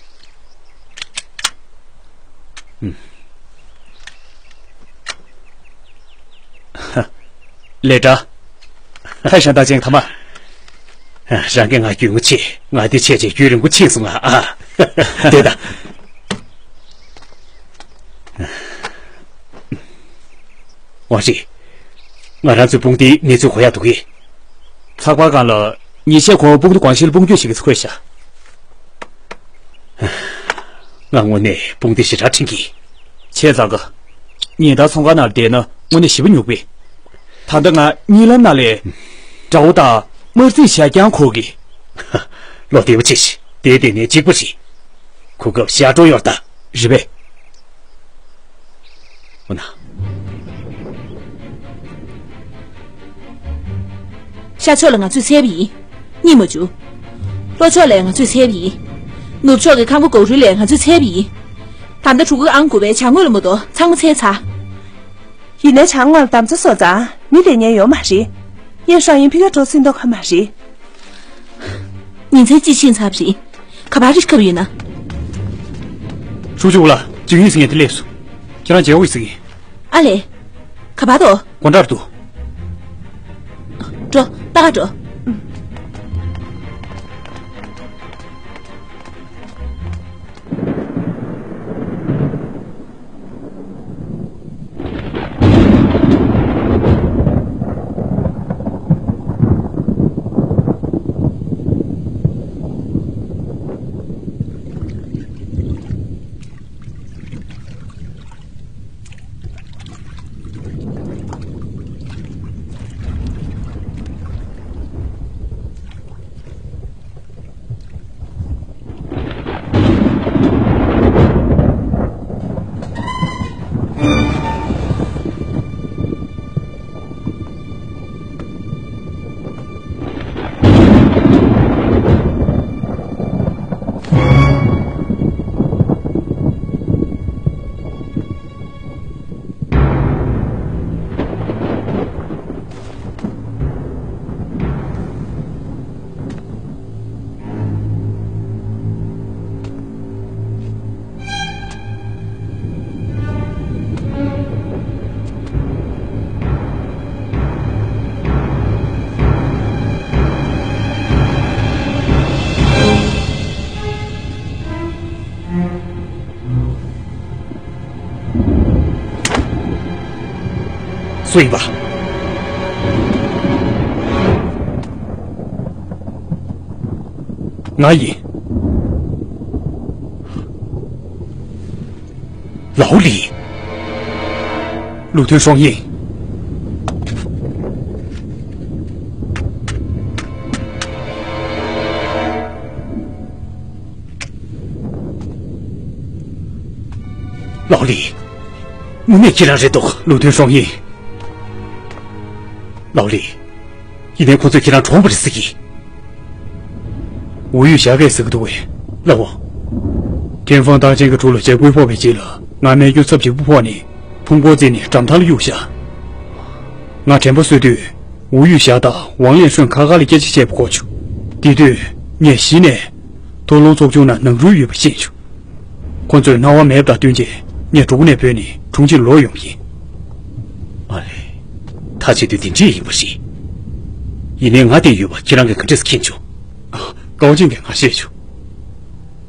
ལས་འདྲ། ཧ་ཤ་ད་ཅན་ཐ་མ། རང་གིས་ང་རྒྱུས་ངོ་ཆེ། ང་དེ་ཆེ་ཆེ་རྒྱུས་རིང་པོ་ཕྱིན་སོང་ང་ཨ། དེ་ད། ཝང་ཧྲི། ང་རང་ཚོའི་དཔུང་སྡེའི་གནས་ཚུལ་གོ་ཡག་འདུག་གས། ཚགས་པར་སྒང་ལ་ཉིན་ཤས་གོང་དཔུང་སྡེ་ཀོང་ཤིས་དཔུང་སྐྱོད་ཞིག་གིས་འཁོད་ཤག་ང་དངོས་གནས་དཔུང་སྡེ་ཞེ་དྲག་འཁྲེང་གི། བྱས་ཙང་ག་ཉིན་ལྟར་ཚོང་ཁང་ནང་བསྡད་ན་དངོས་གནས་ཞེ་པོ་ཉོབ་པས། ད་ལྟ་ང་གཉིད་ལམ་ནང་ལས་དགྲ་བོ་དང་དམར་རྩིས་བྱ་རྐྱང་འཁོར་གི། བློ་བདེ་པོ་བྱེད་ཤིག་དེ་བསྡད་ནས་གཅིག་པོ་ཞིག་གོ་སྐབས་ཤར་འགྲོ་ཡོད་ད། རེད་པས། འོ་ན། ཤར་ཕྱོགས་ལ་ང་ཚོས་འཚོལ་བ་ཡིན། རྙེད་མ་བྱུང་། ལྷོ་ཕྱོགས་ལ་ང་ཚོས་འཚོལ་བ་ཡིན། ནུབ་ཕྱོགས་ཀྱི་ཁང་པ་གོག་རུལ་ལ་ང་ཚོས་འཚོལ་བ་ཡིན། ད་ལྟ་གྲུ་གུ་ཨང་དགུ་པའི་བྱང་ངོས་ལ་མ་གཏོགས་ཚང་མ་འཚོལ་ཚར། ཡིན་ནའི་བྱང་ངོས་ལ་འདམ་རྩྭ་གསོ་ཚང་མི་སྡོད་མཁན་ཡོད་མ་རེད། ཡེ་ཧྲང་ཡིན་ཕི་ག་འགྲོ་སྲིད་མདོག་ཁ་མ་རེད། ཉིན་མཚན་གཅིག་ཕྱིན་ཚར་བ་རེད། ག་པར་རི་ཁབ་ཡོད་ན། ཧྲུའུ་ཅུ་ཝུ་ལ་ཅིང་ཡུས་ཟེར་མཁན་དེ་སླེབས་སོང་། ཁྱེད་རང་མཇལ་འོས་ཟེར་གི། ཨ་ལས། ག་པར་འདུག་སྒོ་འགྲམ་འདུག་འགྲོ། ལྟ་ག་འགྲོ། སུ་ཡིན་པ། ང་ཡིན། ལའོ་ལི། ལུའུ་ཐུན་ཧྲོང་ཡིན། ལའོ་ལི། དངོས་གནས་ཁྱེད་རང་རེད་འདུག་ལུའུ་ཐུན་ཧྲོང་ཡིན། ལའོ་ལི། ཡིན་ནའི་ཁོ་ཚོས་ཁྱེད་རང་གྲོངས་པ་རེད་ཟེར་གི། ཝུ་ཡུས་ཞའི་སྐད་ཟེར་གི་འདུག་པས། ལགས་འོང་། ཐེན་ཧྥང་རྟགས་ཅན་གྱི་གྲུ་ལ་འཇབ་རྒོལ་ཕོག་པའི་རྗེས་ལ་ང་རྨས་སྐྱོན་ཚབས་ཆེ་པོ་ཕོག་ནས་ཕུང་པོ་བཙལ་ནས་འགྲམ་ཐང་ལ་གཡུགས་བཞག་ང་དྲན་པ་གསོས་དུས་ཝུ་ཡུས་ཞའི་དང་ཝང་ལེན་ཧྲོན་ཁ་ཁ་ལ་སྐད་ཆ་བཤད་པ་གོ་བྱུང་། དེ་དུས་ངས་གཞི་ནས་མཐོ་སློབ་ཚོགས་ཆུང་ནང་ནང་རུལ་ཡོད་པ་ཤེས་བྱུང་། ཁོ་ཚོས་སྣང་བ་མེད་པ་དང་བསྟུན་རྗེས་ངས་གྲོགས་ནས་བོས་ནས་དྲུང་ཆེར་ལོག་ཡོང་གིན། ཨ་ལས། ད་བྱེད་དུས་དེ་འདྲས་ཡིན་པ་རེད། ཡིན་ནའི་ང་དེ་ཡོད་པ་ཁྱེད་རང་གིས་ག་འདྲས་མཁྱེན་བྱུང་། ཀའོ་ཅིན་གྱིས་ང་བཤད་བྱུང་།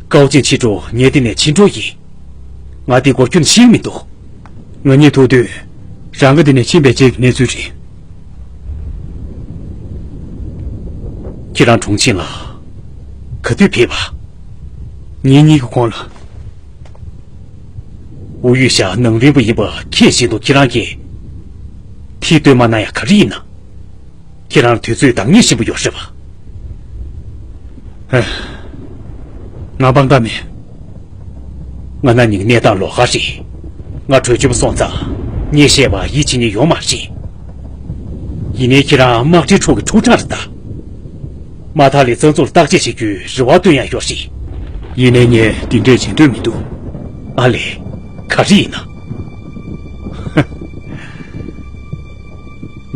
ཀའོ་ཅིན་ཕྱི་དྲོ་ངའི་འདི་ནས་ཕྱིར་འགྲོ་ཡིན། ང་དེའི་སྐོར་ཁྱོན་ཤེས་ཀྱི་མི་འདུག་ངེད་གཉིས་ཐུག་དུས་རང་གི་འདི་ནས་ཕྱིན་པའི་རྗེས་ཀྱི་གནས་ཚུལ་རེད། ཁྱེད་རང་དྲུང་ཆེ་ལ་ག་དུས་ཕེབས་པ། ཉིན་གཉིས་ཀྱི་གོང་ལ། ཝུ་ཡུས་ཞའི་ནང་རིམ་པ་ཡིན་པ་ཁྱེད་བཞིན་དུ་ཁྱེད་རང་གིས་ དེ་སྟོན་མ་གནང་ཡ་ག་རེ་ཡིན་ན། ཁྱེད་རང་དུས་ཚོད་འདང་ངེས་ཤེས་པོ་ཡོད་རེད་པ། ཧེ། ང་དཔང་རྟགས་མེད། ང་ན་ནིང་གནས་སྟངས་ལོགས་ཀ་རེད། ང་བྲོས་བྱོལ་བ་སོང་ཙང་ངས་བཤད་པ་ཡིད་ཆེས་མཁན་ཡོད་མ་རེད། ཡིན་ནའི་ཁྱེད་རང་དམག་སྤྲེལ་ཕྲུག་གི་ཕྲུག་ཁྲག་རེད་ད། མ་མཐའ་ལ་བཙན་འཛུལ་བརྟག་དཔྱད་བྱེད་རྒྱུའི་རེ་བ་བཏོན་ཡ་ཡོད་རེད། ཡིན་ནའི་ངས་དེ་འདྲས་བྱེད་འདོད་མི་འདུག་ཨ་ལས། ག་རེ་ཡིན་ན།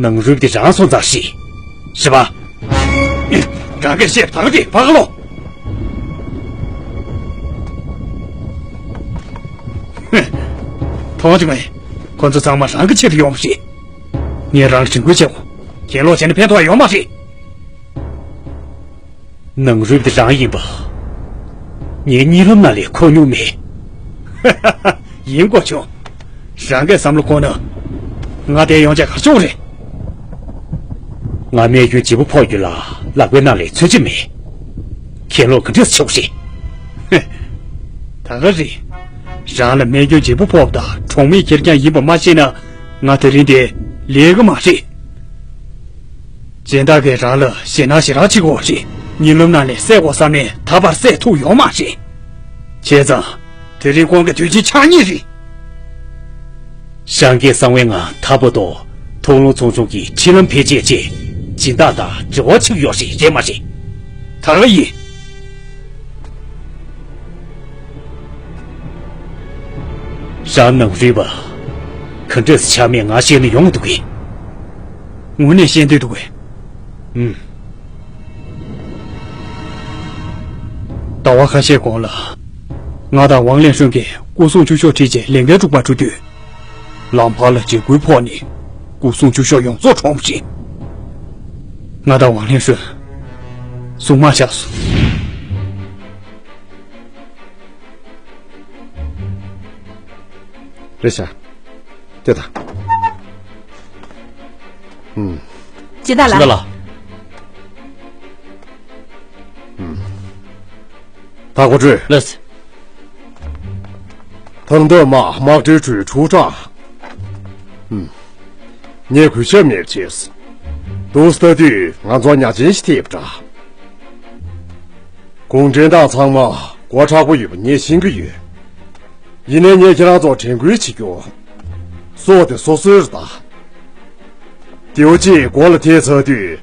ནང་རུལ་དེ་རང་སོང་ཙང་རེད། རེད་པ། རང་གིས་བཤད་པ་དག་དེ་ཕ་ག་ལོ། མཐོང་ཆུང་ངས། ཁོ་ཚོ་ཚང་མ་རང་གི་ཆེད་དུ་ཡོང་བ་རེད། ངས་རང་ལ་དྲན་སྐུལ་བྱེད་དགོས། གྱེན་ལོག་བྱས་ན་ཕན་ཐོགས་ཡོད་མ་རེད། ནང་རུལ་དེ་རང་ཡིན་པ། ངས་གཉིད་ལམ་ནང་ལས་གོ་མྱོང་མེད། ཡིན་གོ་ཆུང་། རང་གི་བསམ་བློ་འཁོར་ན། ང་དེ་ཡོང་ཆ་ག་ཆོག་རེད། ང་རྨས་སྐྱོན་ལྗིད་པོ་ཕོག་རྒྱུ་ལ་ལག་པའི་ནང་ལས་ཚོད་ཅི་མེད། གྱེན་ལོག་ག་འདྲས་ཆོག་རེད། ད་ག་རེད། རང་ལ་རྨས་སྐྱོན་ལྗིད་པོ་ཕོག་པ་དང་གྲོགས་མེད་ཁེར་རྐྱང་ཡིན་པ་མ་ཤེས་ན། ང་དེ་རིང་འདིར་སླེབས་ཀྱི་མ་རེད། སྦྱིན་བདག་གིས་རང་ལ་ཞེད་སྣང་ཞེ་དྲག་བྱེད་ཀྱི་ཡོད་རེད། གཉིད་ལམ་ནང་ནས་བསད་དགོས་བསམ་ནས་ད་བར་བསད་ཐུབ་ཡོད་མ་རེད། བྱས་ཙང་། དེ་རིང་ཁོང་གི་དུས་ཆེན་འཆར་ངེས་རེད། རང་གིས་གསང་བའི་ངང་ཐག་པ་གཏོགས་མཐོང་ལམ་ཚོགས་ཆུང་གི་འཆི་ལམ་བེད་སྤྱད་ཆེད་སྦྱིན་བདག་དང་འབྲེལ་བ་ཆགས་ཡོད་རེད། རེད་མ་རེད། ད་ག་ཡིན། རང་ནང་རུལ་པ། ག་འདྲས་ཆགས་མེད་ང་ཤེས་ན་ཡོང་འདུག་གས། དངོས་གནས་ཤེས་འདོད་འདུག་གས། ཨུམ། ཟླ་བ་ཁ་ཤས་གོང་ལ། ང་དང་ཝང་ལེན་ཧྲོན་གྱིས་སྐུ་སྲུང་བཅུ་ཤོག་ཁྲིད་བྱས་ལས་འགན་སྒྲུབ་པར་འགྲོ་དུས། ལམ་བར་ལ་འཇིགས་སྐུལ་ཕོག་ནས་སྐུ་སྲུང་བཅུ་ཤོག་ཡོངས་རྫོགས་གྲོངས་པ་རེད། ང་དང་ཝང་ལེན་ཧྲོན་སྲུང་མ་ཆགས་སོང་། རེད་ཤག་དེ་དང་། ཨུམ། སྦྱིན་བདག་ལགས། སྦྱིན་བདག་ལགས། ཨུམ། ད་གོ་སྒྲོས། ལགས། ཐང་འདབས་དམག་དམག་སྤྲེལ་ཁྲུའི་ཕྲུག་ཁྲག་ཨུམ། ངས་གུས་ཞབས་མེད་པ་བྱས། འདུག་སེ་ལྟ་དུས་ང་ཚོར་ཉག་ཆེན་ཞིག་ཐེབས་པ་འདྲ། གུང་ཁྲན་ཏང་ཚང་མ་མགོ་མཁྲེགས་པོ་ཡོད་པ་ངས་ཤེས་ཀྱི་ཡོད། ཡིན་ནའི་ངས་ཁྱེད་རང་ཚོར་དྲན་སྐུལ་བྱེད་རྒྱུ། སྲོག་དེ་སོ་སོའི་རེད་ད། དེའུ་གཅིག་མགོ་ལ་ཐེབས་ཚར་དུས།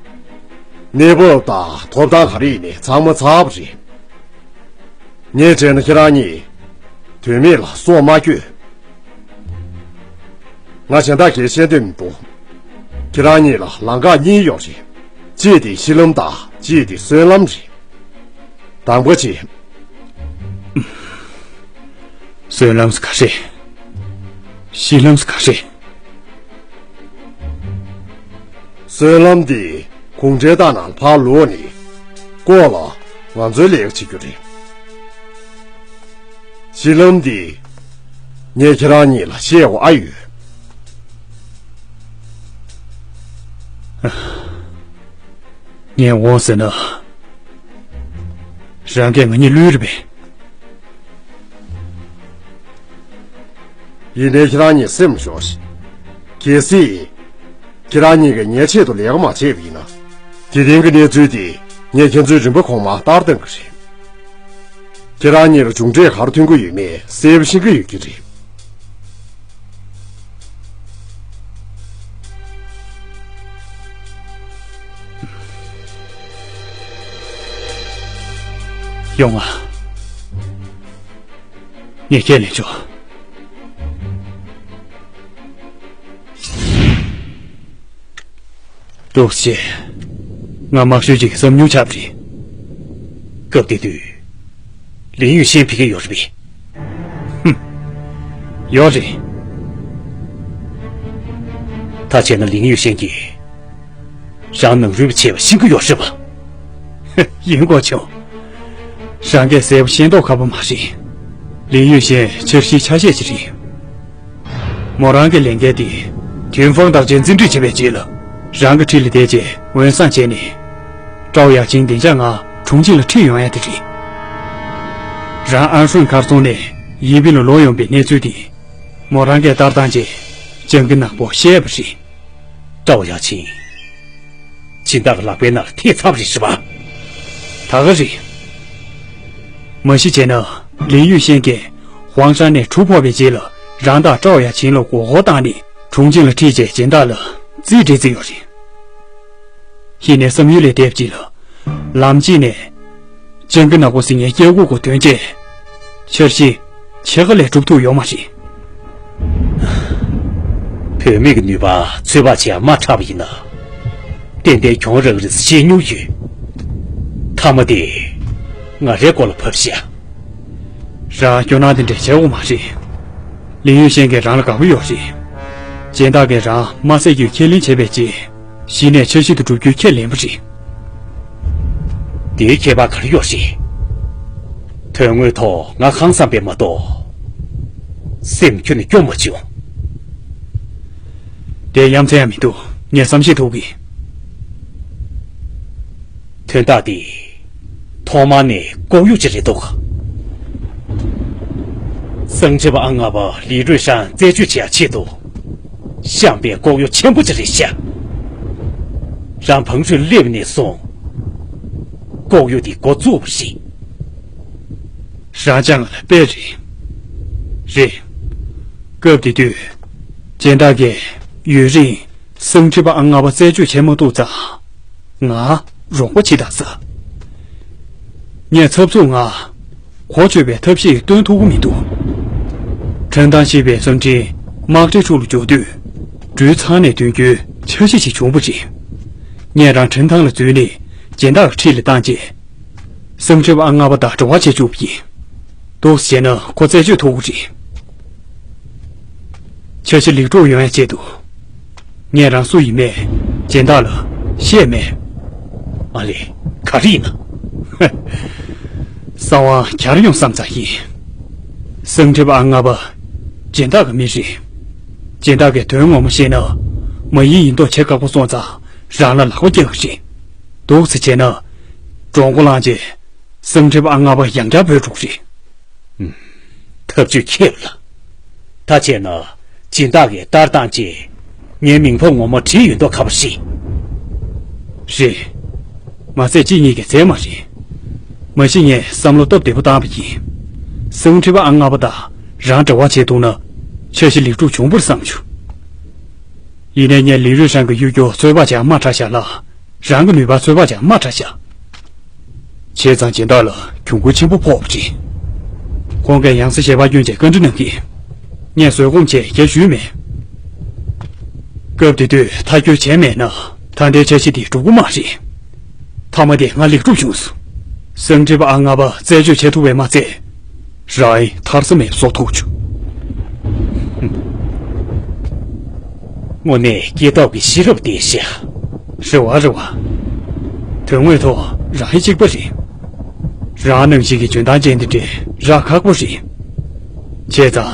གནས་བབ་དང་ཐོབ་ཐང་ག་རེ་ཡིན་ནའི་ཚང་མ་ཚར་བ་རེད། ངས་དྲན་ན་ཁྱེད་རང་གཉིས། དོན་མེད་ལ་སྲོག་མ་སྐྱོན། ང་གཞན་དག་གིས་བཤད་འདོད་མི་འདུག་ཁྱེད་རང་གཉིས་ལ་ལམ་ཁ་གཉིས་ཡོད་རེད། གཅིག་དེ་ཤི་ལམ་དང་གཅིག་དེ་གསོན་ལམ་རེད། དང་པོ་བྱེད། གསོན་ལམ་ག་རེ། ཤི་ལམ་ག་རེ། གསོན་ལམ་འདི་གུང་ཁྲན་ཏང་ནང་ཕར་ལོག་ནས་ལྐོག་ལ་ང་ཚོའི་ལས་ཀ་བྱེད་རྒྱུ་རེད། ཤི་ལམ་འདི་ངས་ཁྱེད་རང་གཉིས་ལ་བཤད་དགོས་ཨ་ཡོད། ངས་འོང་ཟེར་ན། རང་གིས་ང་གཉིས་བསླུས་རེད་པས། ཡིན་ནའི་ཁྱེད་རང་གཉིས་སེམས་ཞོག་ཤིག་གལ་སྲིད། ཁྱེད་རང་གཉིས་ཀྱིས་ངའི་ཆེད་དུ་ལས་ཀ་མ་བྱས་པ་ཡིན་ན། དེ་རིང་གི་གནས་ཚུལ་འདི་ངས་ཁྱེད་ཚོའི་རིམ་པ་གོང་མར་བསྟར་གཏང་གི་རེད། ཁྱེད་རང་གཉིས་ལ་མཇུག་འབྲས་ག་རེ་ཐོན་གྱི་ཡོད་མེད་གསལ་པོ་ཤེས་ཀྱི་ཡོད་ཀྱི་རེད། ཡོང་ང་། ངས་ཁས་ལེན་ཆོག་འདུག་སེ་བྱས། ང་དམག་ཤུལ་གཅིག་གི་བསམ་མྱོང་ཆགས་པ་རེད། སྐབས་དེ་དུས། ལིན་ཡུས་ཤན་ཕ་གིར་ཡོད་རེད་པས། ཧུམ། ཡོད་རེད། ད་བྱས་ན་ལིན་ཡུས་ཤན་གྱིས། རང་ནང་རུལ་པ་བྱས་པ་ཤེས་ཀྱི་ཡོད་རེད་པ། ཡིན་དགོས་བྱུང་། རང་གིས་གསལ་པོ་ཤེས་མདོག་ཁ་པོ་མ་རེད། ལིན་ཡུས་ཤན་འཆར་གཞིའི་ཆ་ཤས་ཤིག་རེད། མོ་རང་གི་ལས་འགན་དེ། ཐུན་ཧྥང་དང་བཅས་འཛིན་ཁྲིད་བྱས་པའི་རྗེས་ལ། རང་གི་འཁྲིས་ལ་བསྡད་རྗེས་འོས་བཟང་བྱས་ནས། ཀྲའོ་ཡ་ཆིང་བདེ་འཇགས་ངང་གྲོང་ཁྱེར་ལ་ཁྲིད་ཡོང་ཡ་དེ་རེད། རང་ཨན་ཧྲུན་མཁར་རྫོང་ནས་ཡི་པིན་ལ་ལོག་ཡོང་པའི་གནས་ཚུལ་དེ། མོ་རང་གིས་ལྟ་སྟངས་ཀྱིས་སྤྱང་ཀི་ནག་པོ་བཤད་པ་རེད། ཏའོ་ཡ་ཆིན། སྦྱིན་བདག་གི་ལག་པའི་ནང་ལ་ཐེབས་ཚར་བ་རེད། རེད་པ། ད་ག་རེད། མ་གཞི་བྱས་ན་ལིན་ཡུས་ཤན་གྱིས་ཧུའང་ཧྲན་ནས་གྲུ་ཕོག་པའི་རྗེས་ལ་རང་དང་ཏའོ་ཡ་ཆིན་ལ་མགོ་སྐོར་བཏང་ནས་གྲོང་ཁྱེར་ལ་ཁྲིད་རྗེས་སྦྱིན་བདག་ལ་རྩིས་སྤྲད་རྩིས་ཡོད་རེད། ཡིན་ནའི་བསམ་ཡུལ་ལས་འདས་པ་ཅིག་ལ། ལམ་གཅིག་ནས། སྤྱང་ཀི་ནག་པོ་ཟེར་མཁན་སྐྱེ་དགུ་གོ་དོན་བཅས། འཆར་གཞི་ཕྱེད་ཀ་ལས་འགྲུབ་ཐུབ་ཡོད་མ་རེད། བུད་མེད་ཀྱི་ནུས་པ་ཚོད་དཔག་བྱེད་ཡ་དམའ་དྲགས་པ་ཡིན་ན། ཏན་ཏན་གྱོང་རག་རེད་ཟེར་བཤད་མྱོང་ཡོད། མཐའ་མ་དེ་ང་རའི་མགོ་ལ་བབས་ཤག་རང་སྐྱོ་སྣང་དེ་འདྲ་བྱེད་དགོས་མ་རེད། ལིན་ཡུས་ཤན་གྱིས་རང་ལ་དགའ་པོ་ཡོད་རེད། སྦྱིན་བདག་གིས་རང་དམར་ཟས་རྒྱུ་ཁས་ལེན་བྱས་པའི་རྗེས། གཞི་ནས་འཆར་གཞི་དེ་འགྲུབ་རྒྱུའི་ཁས་ལེན་པ་རེད། དེའི་ཁྱད་པར་ག་རེ་ཡོད་རེད། དོན་དངོས་ཐོག་ང་ཧང་སངས་པས་མ་གཏོགས། སེམས་ཁྱོན་ནས་སྐྱོ་མ་བྱུང་། དེ་ཡ་མཚན་ཡང་མི་འདུག་ངས་བསམ་ཤེས་ཐུབ་གི། དོན་དག་འདི་ཐོག་མར་ནས་ལྐོག་གཡོ་ཅིག་རེད་འདུག་སང་ཕྱི་པ་ཨང་ལྔ་པ་ལི་རུས་ཧྲན་རྩད་གཅོད་བྱེད་ཡ་ཆེད་དུ་བཤམས་པའི་ལྐོག་གཡོ་ཆེན་པོ་ཅིག་རེད་ཤག་རང་བང་སྒྲིག་སླེབས་ནས་བཟུང་ལྐོག་གཡོ་འདི་འགོ་བཙུགས་པ་རེད། རང་ཅག་ང་ལ་དཔེ་རེད། རེད། སྐབས་དེ་དུས། སྦྱིན་བདག་གིས་ཡུན་རིང་སང་ཕྱི་པ་ཨང་ལྔ་པ་རྩད་གཅོད་བྱེད་མ་ཐུབ་ཙང་། ང་རོགས་པ་བྱེད་དང་ཟེར། ངས་ཚབ་ཚུབ་ང་གོ་ཆོད་པའི་ཐབས་ཤེས་སྟོན་ཐུབ་ཀྱི་མི་འདུག་ཁྲིན་ཐང་ཞེས་པའི་བཟོ་འདྲའི་དམག་གྲའི་ཕྱོགས་ལ་འབྱོར་དུས། སྦྲུལ་ཚང་ནས་ཐོན་རྒྱུའི་འཆར་གཞི་ཞིག་བྱུང་བ་རེད། ངས་རང་ཁྲིན་ཐང་ལ་འཛུལ་ནས་སྦྱིན་བདག་གི་འཁྲིས་ལ་བཏང་རྗེས། སང་ཕྱི་པ་ཨང་ལྔ་པ་དང་འབྲེལ་བ་བྱེད་བཅུག་པ་ཡིན། འདུག་སེ་བྱས་ན་ཁོ་རྩད་གཅོད་ཐུབ་ཀྱི་རེད། འཆར་གཞི་ལེགས་གྲུབ་ཡོང་ཡ་ཆེད་དུ། ངས་རང་སུ་ཡིན་མེད་སྦྱིན་བདག་ལ་བཤད་མེད། ཨ་ལས། ག་རེ་ཡིན་ན། གསང་བ་གྱར་ཡོང་བསམ་ཙང་ཡིན། སང་ཕྱི་པ་ཨང་ལྔ་པ་སྦྱིན་བདག་གི་མི་རེད། སྦྱིན་བདག་གིས་དོན་ངོ་མ་ཤེས་ན་མ་ཡིན་ཡིན་མདོག་བྱེད་ཁག་པོ་སོང་ཙང་རང་ལ་ལག་པ་འཁྱེར་གི་རེད། འདུག་སེ་བྱས་ན། གྲོང་སྒོ་བླངས་རྗེས། སང་ཕྱི་པ་ཨང་ལྔ་པ་ཡང་བསྐྱར་བོད་འགྲོ་གི་རེད། ཐབས་ཇུས་མཁས་པ་ལ། ད་བྱས་ན། སྦྱིན་བདག་གིས་ལྟ་སྟངས་ཀྱིས་ངའི་མིང་ཕབ་ངོ་མ་བྲིས་ཡོད་མདོག་ཁ་པོ་རེད། རེད། མ་ཚད་གཅིག་གཉིས་ཀྱིས་བཙལ་མ་རེད། མ་གཞི་ངས་བསམ་བློ་སྟབས་བདེ་པོ་བཏང་བ་ཡིན། སང་ཕྱི་པ་ཨང་ལྔ་པ་དང་རང་འབྲེལ་བ་བྱེད་ཐུབ་ན། འཆར་གཞི་ལེགས་གྲུབ་བྱུང་བར་བསམ་བྱུང་། ཡིན་ནའི་ངས་ལི་རུས་ཧྲན་གྱི་གཡོ་སྒྱུ་ཚོད་དཔག་བྱེད་ཡ་དམའ་དྲགས་ཤག་ལ། རང་གི་ནུས་པ་ཚོད་དཔག་བྱེད་ཡ་དམའ་དྲགས་ཤག་བྱས་ཙང་སྦྱིན་བདག་ལ་གྱོང་གུན་ཆེན་པོ་ཕོག་པ་རེད། ཁོང་གིས་ཡང་སེ་ཞལ་པར་བསྐྱོན་བྱས་བཀའ་འདྲི་གནང་གིས། ངས་བཟོད་སྒོམ་བྱས་རྒྱབ་ཞུས་མེད། སྐབས་དེ་དུས་མཐའ་འཁྱོལ་བྱས་མེད་ན་ད་ལྟའི་འཆར་གཞི་འདི་འགྲུབ་ཀྱི་མ་རེད། མཐའ་མ་དེ་ང་ལེགས་གྲུབ་བྱུང་སོང་། སང་ཕྱི་པ་ཨང་ལྔ་པ་རྩད་གཅོད་བྱེད་ཐུབ་པས་མ་ཚད། རང་ཐར་ས་མེད་པ་བཟོ་ཐུབ་བྱུང་། དངོས་གནས་སྐྱེས་སྟོབས་ཀྱི་ཤེས་རབ་ལྡན་ཤག་རེད་བ་རེད་བ། དོན་དངོས་ཐོག་རང་ཡང་གཅིག་པ་རེད། རང་ནང་བཞིན་གྱི་འཇོན་ཐང་ཅན་དེ་འདྲ་རག་ཁག་པོ་རེད། བྱས་ཙང་།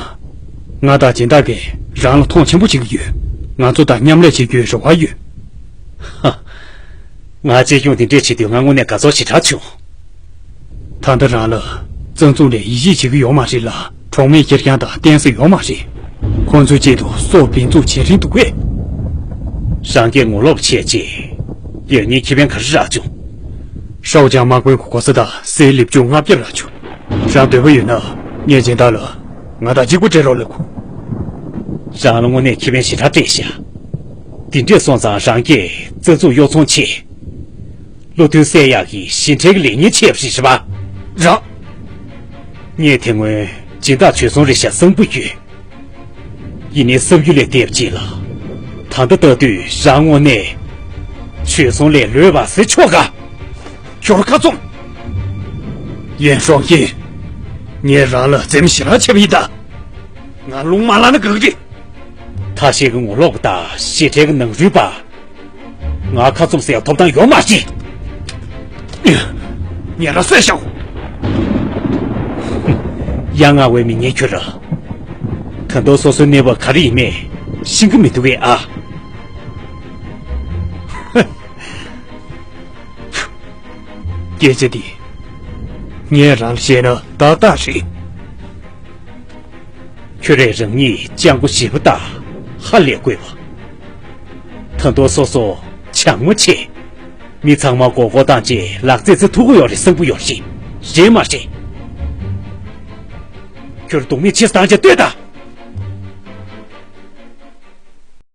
ང་དང་སྦྱིན་བདག་གིས་རང་ལ་མཐོང་ཆེན་པོ་བྱེད་ཀྱི་ཡོད། ང་ཚོ་དང་མཉམ་ལས་བྱེད་རྒྱུའི་རེ་བ་ཡོད། ཧ། ང་གཅེས་སྐྱོང་དེ་འདྲས་བྱེད་དུས་ང་དངོས་གནས་དགའ་ཚོར་ཞེ་དྲག་བྱུང་། ད་ལྟ་རང་ལ་རྩ་འཛུགས་ནས་ཡིད་ཆེས་བྱེད་ཀྱི་ཡོད་མ་རེད་ལ། གྲོགས་མེད་ཁེར་རྐྱང་དང་བརྟེན་ས་ཡོད་མ་རེད། ཁོང་ཚོའི་ཆེད་དུ་སྲོག་འབེན་འཛུགས་བྱེད་རན་འདུག་གས། རང་སྐྱེས་ངོ་ལོག་བྱས་རྗེས། ཡང་སྙིང་ཁེ་ཕན་ག་རེ་རག་བྱུང་། ཧྲའོ་ཅང་དམག་དཔོན་གྱི་གོ་ས་དང་གསེར་ལེབ་བཅུ་ལྔ་བརྒྱ་རག་བྱུང་། རང་འདོད་པ་ཡོད་ན་ངས་སྦྱིན་བདག་ལ་ང་དང་གཅིག་པུ་སྤྲད་རོགས་ལབ་དགོས། རང་ལ་དངོས་གནས་ཁེ་ཕན་ཞེ་དྲག་སྤྲད་ཤག་དེ་འདྲས་སོང་ཙང་རང་སྐྱེས་རྩ་འཛུགས་གཡོ་ཚོང་ཆེ། བློ་མཐུན་གསལ་ཡག་གི་ཞིང་ཁྲལ་གྱི་ལས་གཉེར་བྱས་པ་རེད་ཤག་པ། རང་། ངས་དེ་སྔོན་སྦྱིན་བདག་བྱོལ་སོང་རེད་ཤག་བསམ་གྱི་ཡོད། ཡིན་ནའི་བསམ་རྒྱུ་ལས་འདས་པ་ཅིག་ལ། ད་ལྟ་ལྟ་དུས་རང་དངོས་གནས་བྱོལ་སོང་ལས་ལོས་པ་ཟེར་ཆོག་ག་ཁྱོད་ཁ་བཙུམ། ཡན་ཧྲོང་ཧི། ངས་རང་ལ་འཛེམ་ཞེ་དྲག་བྱས་པ་ཡིན་ད། ང་རླུང་མ་ལངས་ན་དགའ་གི་རེད། ཐ་ཤལ་གྱི་ངོ་ལོག་པ་དང་ཞེ་ཁྲེལ་གྱི་ནང་རུལ་པ། ང་ཁ་བཙུམ་ཟེར་ཡ་ཐོབ་ཐང་ཡོད་མ་རེད། ཉེ་རང་བསད་ཤོག་ཡ་ང་བའི་མི་ངན་ཁྱོད་ར། ད་དུང་སོ་སོའི་གནས་བབ་ག་རེ་ཡིན་མིན་ཤེས་ཀྱི་མི་འདུག་གས་ཨ། སྐད་ཆ་འདི་ངས་རང་ལ་བཤད་ན་ཏག་ཏག་རེད། ཁྱོད་རས་རང་ཉིད་སྤྱང་པོ་ཞེ་པོ་དང་ཧ་ལས་དགོས་པ། ད་ ད་དུང་སོ་སོ་བྱང་མོ་ཆེ། མི་ཚང་མ་མགོ་སྐོར་བཏང་བྱས་ལག་རྩེད་རྩེ་ཐུབ་ཀྱི་ཡོད་རེད། བཟང་པོ་ཡོད་རེད། རེད་མ་རེད། ཁྱོད་རྡུང་མི་ཆེ་བཏང་བྱས་ལྟོས་དང་།